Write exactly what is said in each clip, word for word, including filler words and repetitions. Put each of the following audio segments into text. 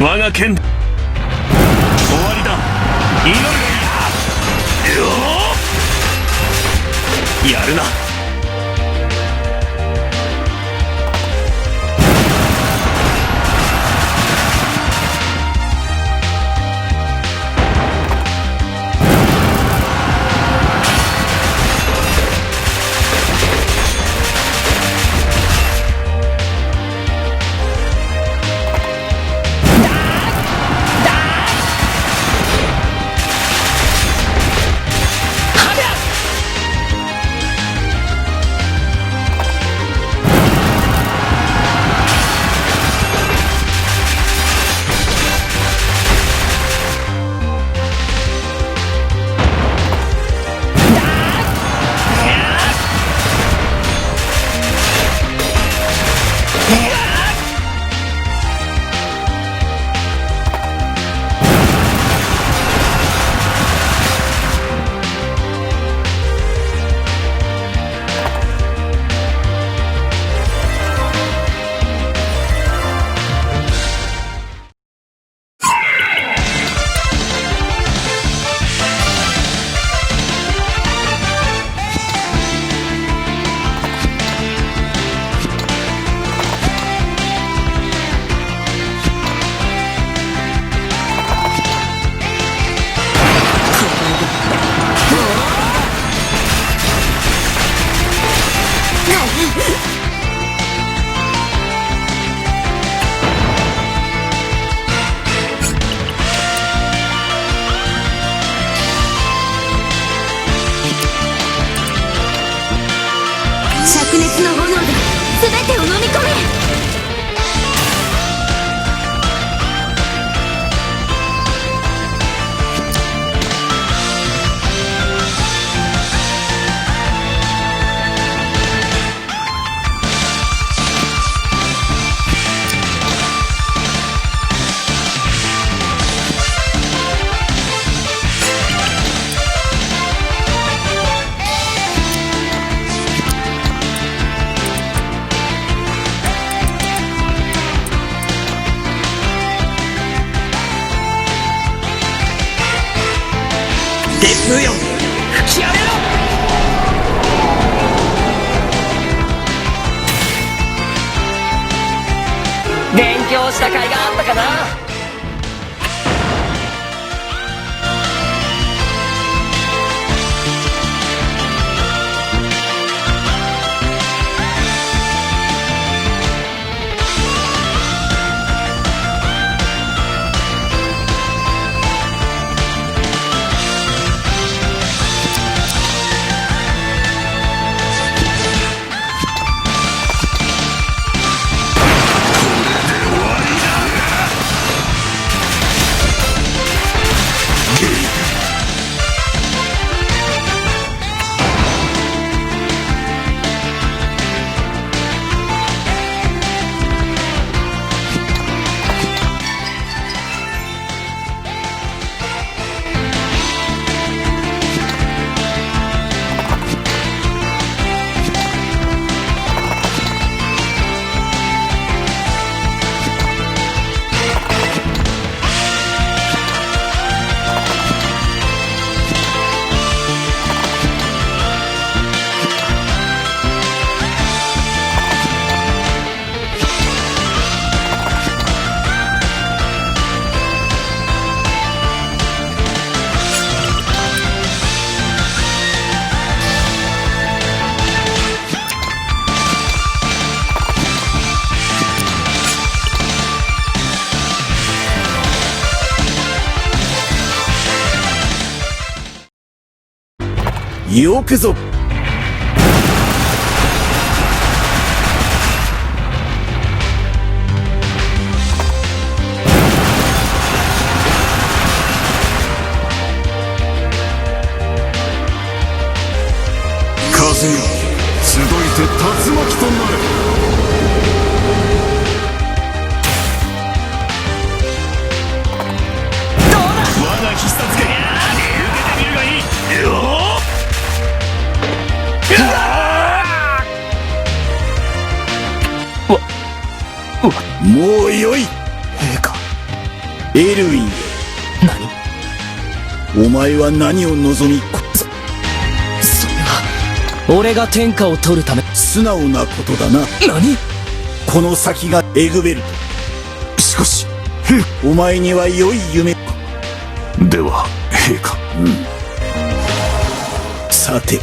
我が拳。終わりだ。祈るがいい。よー、やるな。灼熱の炎で全てを飲み込め。電風よ、吹き荒れろ。勉強した甲斐があったかな。よくぞ。風よ、集いて、龍となれ。どうだ？我が必殺拳、受けてみるがいい。よっ！もうよい。陛下。エルウィンよ。何？お前は何を望み、こ、そ、それは、俺が天下を取るため。素直なことだな。何？この先がエグベルト。しかし、お前には良い夢。では、陛下。うん。さて。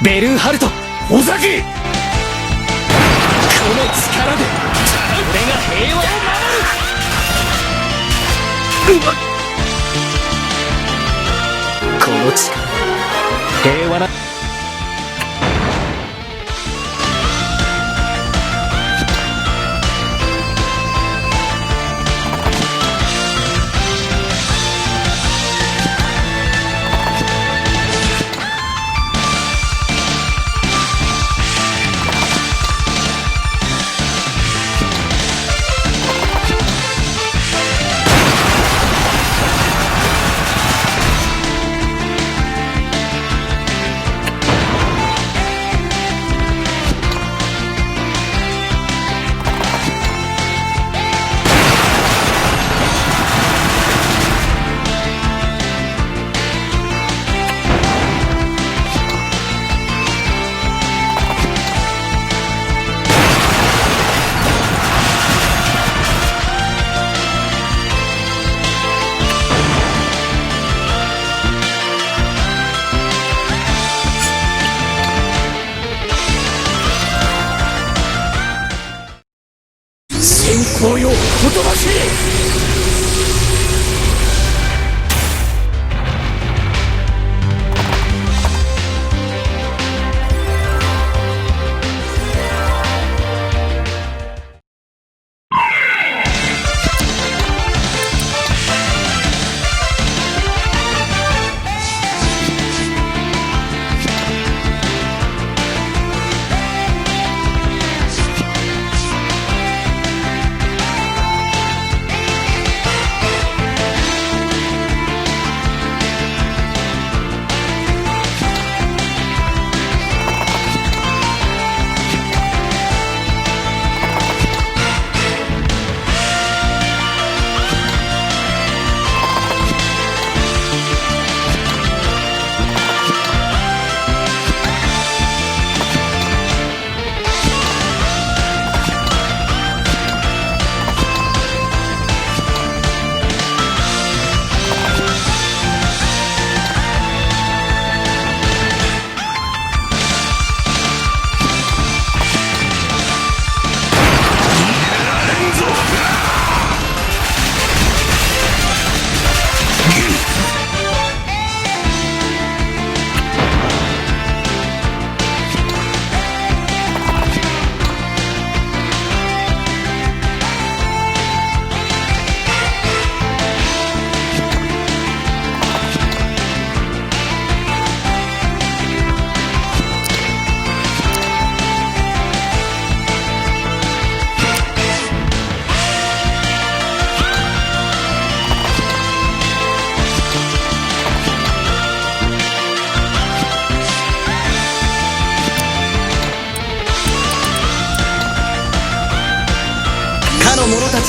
ベルンハルト。おざけ！この力で、俺が平和を守る！うわっ！この力、平和な こ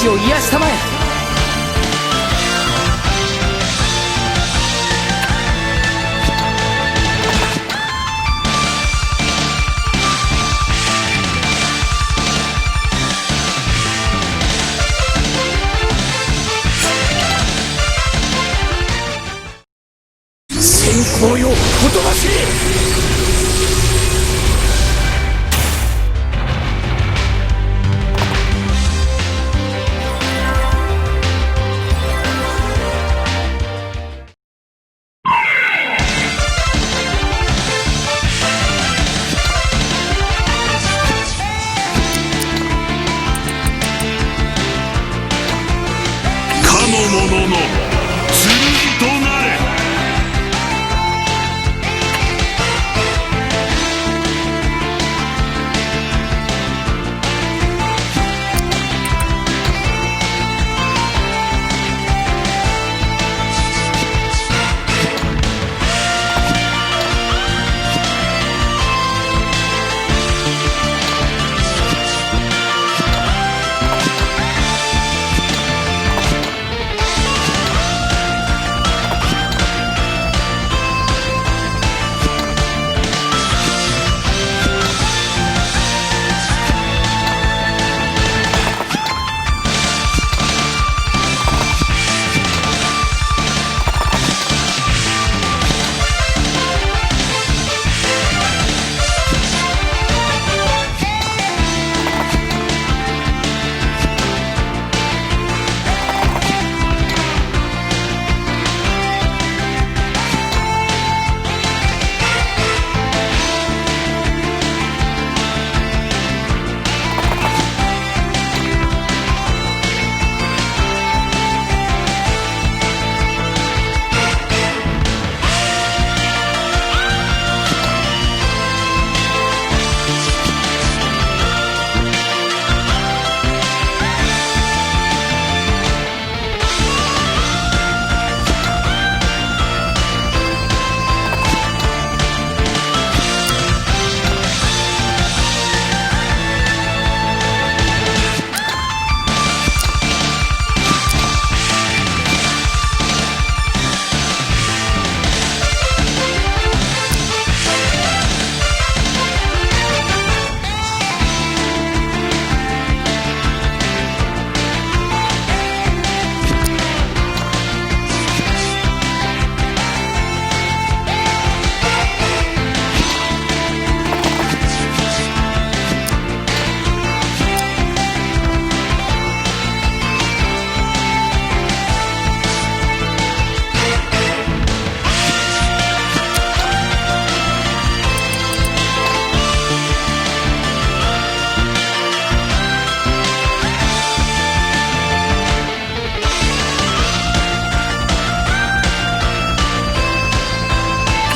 を癒したまえ。閃光よ、ほとばしれ！かの者の剣となれ。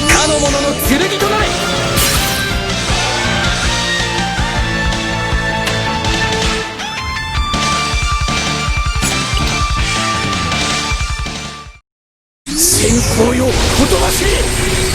かの者の剣となれ。閃光よ、ほとばしれ！